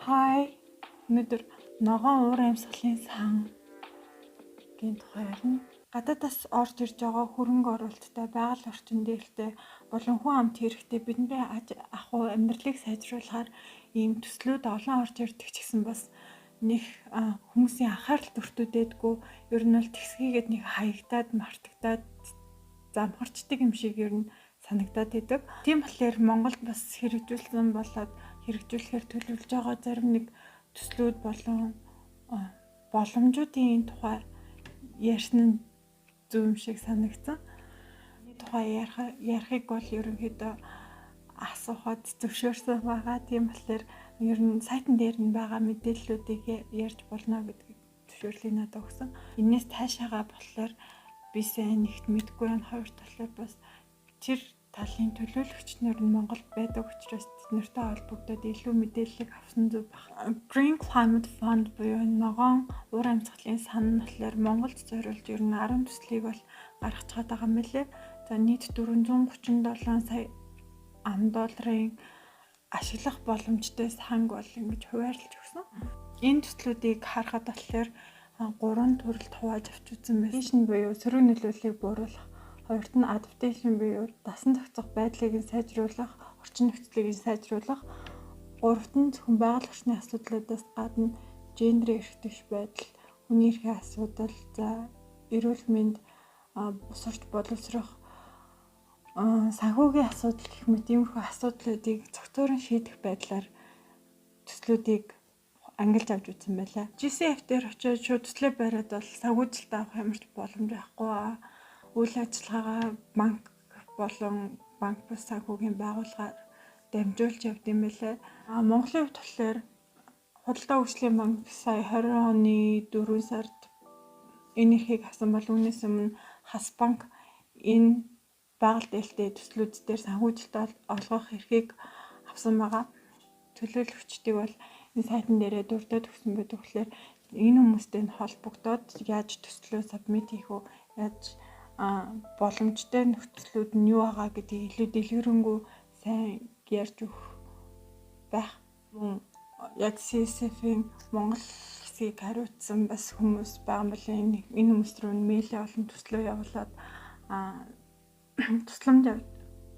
Hi. Өнөөдөр ногоон уур амьсгалын сангийн тухай ярина. Гадаадаас орж ирж байгаа хөрөнгө оруулалттай, байгаль орчин дээлтэй болон хүн амт хэрэгтэй бидний аж ахуй амьдралыг сайжруулахаар ийм төслүүд олон орж ирдэг ч гэсэн бас нэг хүмүүсийн анхаарал өртүүдээдгүй, ер нь бол тэгсгийгээд нэг хаягдаад, мартагдаад замхарчдаг юм шиг ер нь санагдаад идэг. Тийм болохоор Монголд бас хэрэгжүүлсэн болоод хэрэгжүүлэхээр төлөвлөж байгаа зарим нэг төслүүд болон боломжуудын тухай ярьсан нь зөв юм шиг санагдсан. Энэ тухай ярихыг бол ерөнхийдөө асуухад зөвшөөрсөн байгаа. Тийм болохоор ер нь сайтн дээр нь байгаа мэдээллүүдийг ярьж болно гэдгийг зөвшөөрлийг надад өгсөн. Энээс цаашаагаа болохоор би сайн нэгт мэдэхгүй байна. Хоёр талаар бас тэр талын төлөөлөгч нар нь Монголд байдаг учраас тэд нартай холбогдоод илүү мэдээллийг авсан зөв байх. Green Climate Fund буюу ногоон уур амьсгалын сан нь болохоор Монголд зориулж ер нь 10 төслийг бол гаргаж чад байгаа юм билээ. За, нийт 437 сая ам долларын ашиглах боломжтой санг бол ингэж хуваарлаж өгсөн. Энэ төслүүдийг харахад болохоор гурван төрөлд хувааж авч үзсэн байсан. Шинэ буюу сөрөг нөлөөллийг бууруулах, хоёрт нь adaptation буюу дасан зохицох байдлыг нь сайжруулах, орчин нөхцөлийг нь сайжруулах, гуравт нь зөвхөн байгаль орчны асуудлуудаас гадна гендерийн эрх дэвш байдал, хүний эрхийн асуудал, за, эрүүл мэнд, бусарч боловсрох, санхүүгийн асуудал гэх мэт иймэрхүү асуудлуудыг цогцоорон шийдэх байдлаар төслүүдийг ангилж авч үзсэн байлаа. GCF дээр очиод шууд төслөө бариад бол санхүүжилт авах ямар ч боломж байхгүй. Үйл ажиллагаагаа банк болон банк бус санхүүгийн байгууллагаар дамжуулж явд юм байлээ. А Монголын хувьд болохоор Худалдаа хөгжлийн банк сая 20 оны 4 сард энэ эрхийг авсан бол үүнээс өмнө Хас банк энэ байгаль дээлтэй төслүүд дээр санхүүжилт олгох эрхийг авсан байгаа. Төлөөлөгчдийг бол энэ сайтн дээрээ дурдаад өгсөн байдаг болохоор энэ хүмүүстэй нь холбогдоод яаж төслөө submit хийх үү, яаж боломжтой нөхцлүүд нь юу байгаа гэдгийг илүү дэлгэрэнгүй сайн ярьж өгөх байх. Мөн яг CSF-ийн Монгол хэсгийг хариуцсан бас хүмүүс байгаа юм байна. Энэ хүмүүс рүү мэйлээ олон төслөө явуулаад тусламж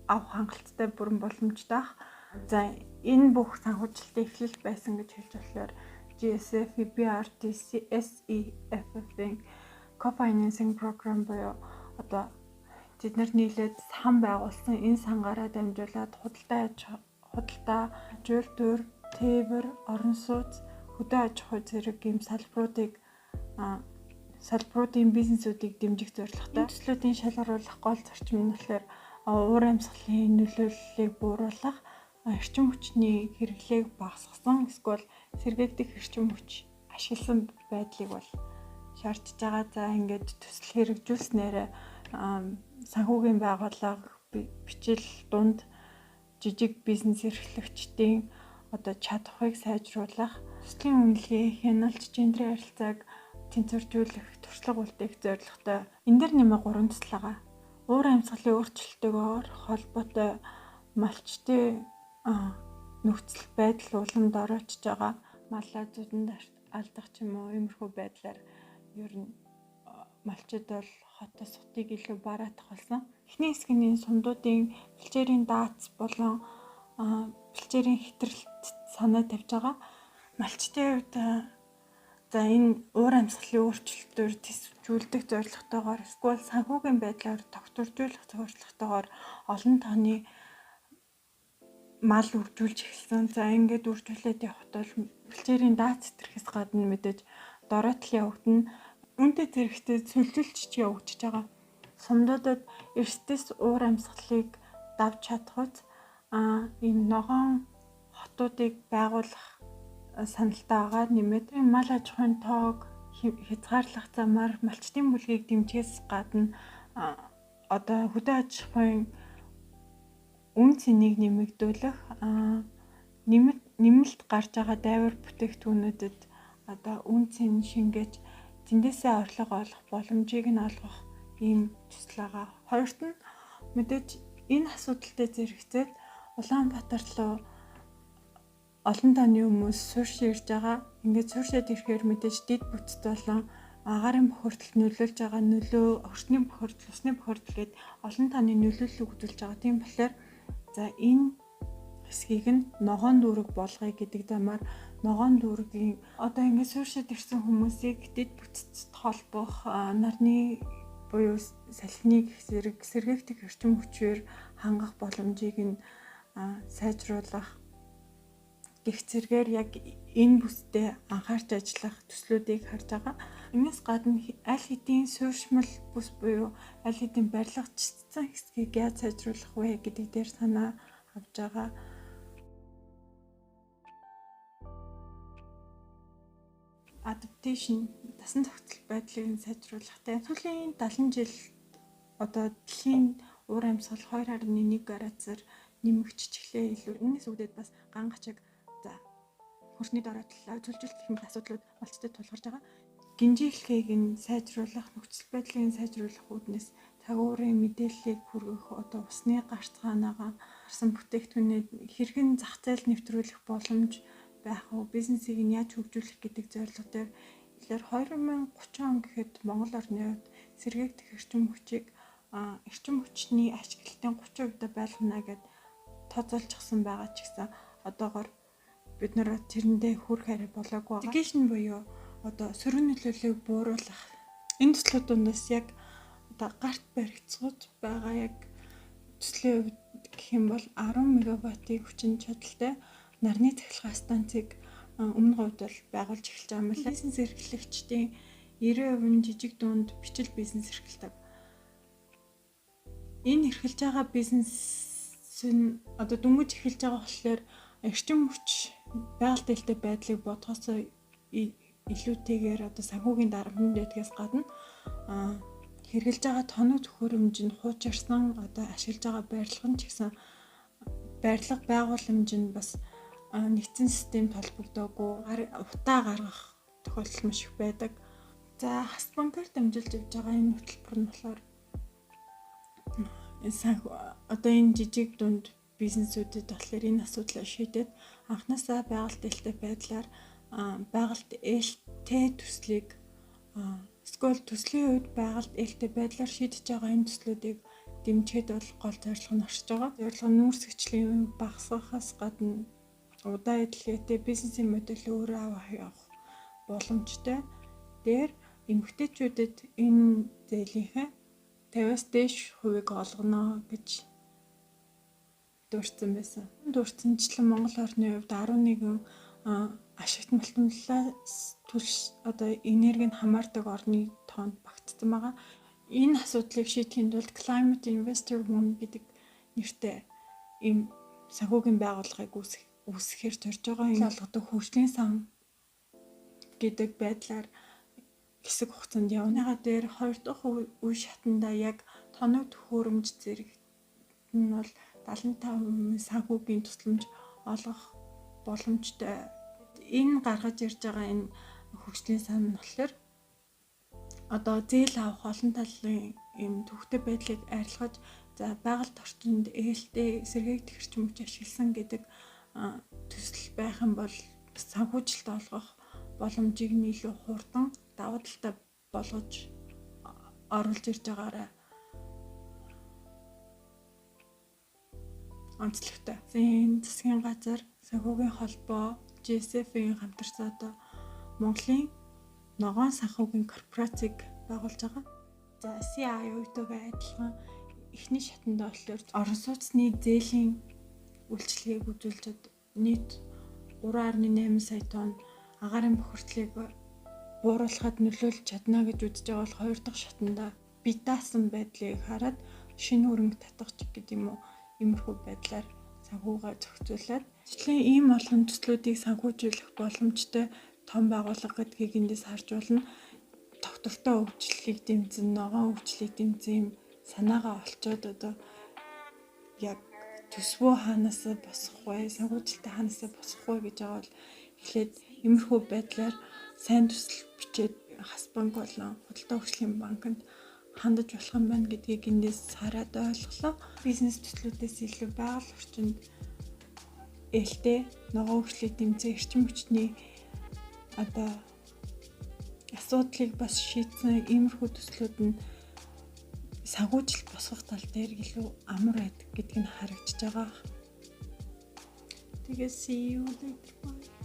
авах хангалттай бүрэн боломжтой. За, энэ бүх санхүүжилтийн эхлэл байсан гэж хэлж болохоор GSF, EBRD, SEFF-ийн co-financing program буюу одоо тэд нар нийлээд сан байгуулсан, энэ сангаараа дамжуулаад худалдаа, жууль, тээвэр, орон сууц, хөдөө аж ахуй зэрэг ийм салбаруудын бизнесүүдийг дэмжих зорилготой. Энэ төслүүдийн шалгаруулах гол зарчим нь болохоор уур амьсгалын нөлөөллийг бууруулах, эрчим хүчний хэрэглээг багасгасан эсвэл сэргээгдэх эрчим хүч ашигласан байдлыг бол шаардж байгаа. За, ингээд төсөл хэрэгжүүлснээр санхүүгийн байгууллага, бичил, дунд жижиг бизнес эрхлэгчдийн одоо чадварыг сайжруулах, төслийн үнэлгээ, хяналт, гендерийн харилцааг тэнцвэржүүлэх туршлага үлдээх зорилготой. Энэ дээр нэмээ гурван төсөл байгаа. Уур амьсгалын өөрчлөлтөөр холбоотой малчдын нөхцөл байдал уламд ороочж байгаа. Малаа зудэнд алдах ч юм уу, иймэрхүү байдлаар ер нь малчид бол хотоос сутыг илүү бараатах болсон. Эхний хэсэг нь энэ сумдуудын бэлчээрийн даац болон бэлчээрийн хэтрэлт санаа тавьж байгаа. Малчдын хувьд, за, энэ уур амьсгалын өөрчлөлтөөр тэсвжүүлдэг зорилготойгоор эсвэл санхүүгийн байдлаар тогтворжуулах зорилготойгоор олон тооны мал үржүүлж эхэлсэн. За, ингээд үржүүлээд явхад бол бэлчээрийн даац сэтрхээс гадна мэдээж дороотл явагдана. Үүнтэй зэрэгтэй цөлжилт ч явагдаж байгаа. Сумдуудад эрсдэс уур амьсгалыг давж чадах ийм ногоон хотуудыг байгуулах саналтай байгаа. Нэмээд мал аж ахуйн тоог хязгаарлах замаар малчдын бүлгийг дэмжихээс гадна одоо хөдөө аж ахуйн үн цэнийг нэмэгдүүлэх, нэмэлт гарч байгаа дайвар бүтээгдэхүүнүүдэд одоо үн цэн шингээж, тэндээсээ орлого олох боломжийг нь олгох ийм төсөл байгаа. Хоёрт нь мэдээж энэ асуудалтай зэрэгцээд Улаанбаатар руу Олон тооны хүмүүс суурш ирж байгаа. Ингээд сууршаад ирэхээр мэдээж дэд бүтц болон агаарын бохирдолд нөлөөлж байгаа нөлөө, орчны бохирдол, усны бохирдол гээд олон тооны нөлөөллийг үзүүлж байгаа. Тийм болохоор за энэ хэсгийг нь ногоон дүүрэг болгоё гэдэг замаар ногоон дүүргийн одоо ингээд сууршаад ирсэн хүмүүсийг дэд бүтцэд холбох, нарны буюу салхиныг зэрэг сэргээгдэх эрчим хүчээр хангах боломжийг нь сайжруулах гэх зэргээр яг энэ бүсдээ анхаарч ажиллах төслүүдийг харж байгаа. Энэс гадна аль хэдийн суурьшмал бүс буюу аль хэдийн барилгачсан хэсгийг яаж сайжруулах вэ гэдэг дээр санаа авч байгаа. Adaptation дасан зохицол байдлыг нь сайжруулахтай. Сүүлийн 70 жил одоо дэлхийн уур амьсгал 2.1 градусаар нэмэгдчихлээ илүү. Үүнээс үүдээд бас ган гачиг за хөрсний дорой талаа төлжилт гэх мэт асуудлууд олцтой тулгарч байгаа. Гинжийлхийг нь сайжруулах, нөхцөл байдлыг нь сайжруулах үүднээс цагуурын мэдээллийг хүргэх, одоо усны гарцгаанагаа гарсан бүтээгдэхүүнээ хэрхэн зах зээлд нэвтрүүлэх боломж байх уу, бизнесийг нь яаж хөгжүүлэх гэдэг зорилго дээр тэгэхээр 2030 он гэхэд Монгол орны хувьд сэргээгдэх эрчим хүчийг эрчим хүчний ашиглалтын 30% байлгана гэд тооцоолчихсон байгаа ч гэсэн одоогор бид нар тэрэндээ хүрэх арай болоогүй байгаа. Mitigation буюу одоо сөрөг нөлөөллийг бууруулах энэ төслүүд дундаас яг одоо гарт баригдсууд байгаа яг төслийн хувьд гэх юм бол 10 мегаваттын хүчин чадалтай нарны цахилгаан станцыг өмнө говьд бол байгуулж эхэлж байгаа юм байна. Бизнес эрхлэгчдийн 90% нь жижиг дунд бичил бизнес эрхэлдэг. Энэ эрхэлж байгаа бизнес нь одоо дөнгөж эхэлж байгаа болохоор эрчим хүч байгаль дэйлтэй байдлыг бодохоос илүүтэйгээр одоо санхүүгийн дарамтнд байдгаас гадна хэрэглэж байгаа тоног төхөөрөмж нь хуучирсан, одоо ашиглаж байгаа барилга нь ч гэсэн барилга байгууламж нь бас нэгдсэн системд холбогдоогүй, утаа гаргах тохиолдол маш их байдаг. За Хас банкар дамжуулж явж байгаа энэ хөтөлбөр нь болохоор одоо энэ жижиг дунд бизнесүүдэд болохоор энэ асуудлаа шийдээд анхнаасаа байгальд ээлтэй байдлаар байгальд ээлтэй төслийг эсвэл төслийн үед байгальд ээлтэй байдлаар шийдэж байгаа энэ төслүүдийг дэмжихэд бол гол зорилго нь оршиж байгаа. Зорилго нь нүүрсгчлийн багасгахаас гадна удаан эдлгээтэй бизнесийн модель өөрөө авах явах боломжтой. Дээр эмэгтэйчүүдэд энэ зээлийнхээ 50-аас дээш хувийг олгоно гэж дурдсан байсан. Дурдсанчлан Монгол орны хувьд 11 ашигт малтамлаас түлш одоо энергийг хамаардаг орны тоонд багтсан байгаа. Энэ асуудлыг шийдэхийн тулд Climate Investor One гэдэг нэртэй ийм санхүүгийн байгууллагыг үүсгэхээр зорж байгаа. Энэ олгодог хөгжлийн сан гэдэг байдлаар хэсэг хугацаанд явныхаа дээр хоёр дахь үе шатанда яг тоног төхөөрөмж зэрэг нь бол 75% санхүүгийн тусламж олгох боломжтой. Энэ гаргаж ирж байгаа энэ хөгжлийн сан нь болохоор одоо зээл авах олон талын ийм төвхтэй байдлыг арилгаж за байгальд орчинд ээлтэй сэргээгдэх эрчим хүч ашигласан гэдэг төсөл байх юм бол санхүүжилт олгох боломжийг нь илүү хурдан давуу талтай болгож оруулж ирж байгаарай онцлогтой. Энэ засгийн газар, санхүүгийн холбоо, GSF-ийн хамтарсан одоо Монголын ногоон санхүүгийн корпорацийг байгуулж байгаа. За CIO-тэйгээ адилхан эхний шатанд болохоор орон сууцны зээлийн үйлчилгээг үзүүлж нийт 3.8 сая тонн агаарын бохирдлыг бууруулахад нөлөөлж чадна гэж үзэж байгаа бол хоёр дахь шатанда бие даасан байдлыг хараад шинэ хөрөнгө татах гэдэг юм уу иймэрхүү байдлаар санхүүгээ зохицуулаад жишээ ийм олон төслүүдийг санхүүжүүлэх боломжтой том байгууллага гэдгийг эндээс харж байна. Тогтвортой хөгжлийг дэмжин, ногоон хөгжлийг дэмжин юм санаагаа олцоод одоо яг төсвөө хаанасаа босгох вэ, санхүүжилтээ хаанасаа босгох вэ гэж байгаа бол эхлээд иймэрхүү байдлаар сайн төсөл бичээд Хас банк болон Худалдаа хөгжлийн банкнд хандаж болох юм байна гэдгийг эндээс хараад ойлголоо. Бизнес төслүүдээс илүү байгаль орчинд ээлтэй, ногоон хөгжлийг дэмжсэн, эрчим хүчний одоо асуудлыг бас шийдсэн иймэрхүү төслүүд нь санхүүжилт босгох тал дээр илүү амар байдаг гэдг нь харагдаж байгаа. Тэгээ see you later, bye.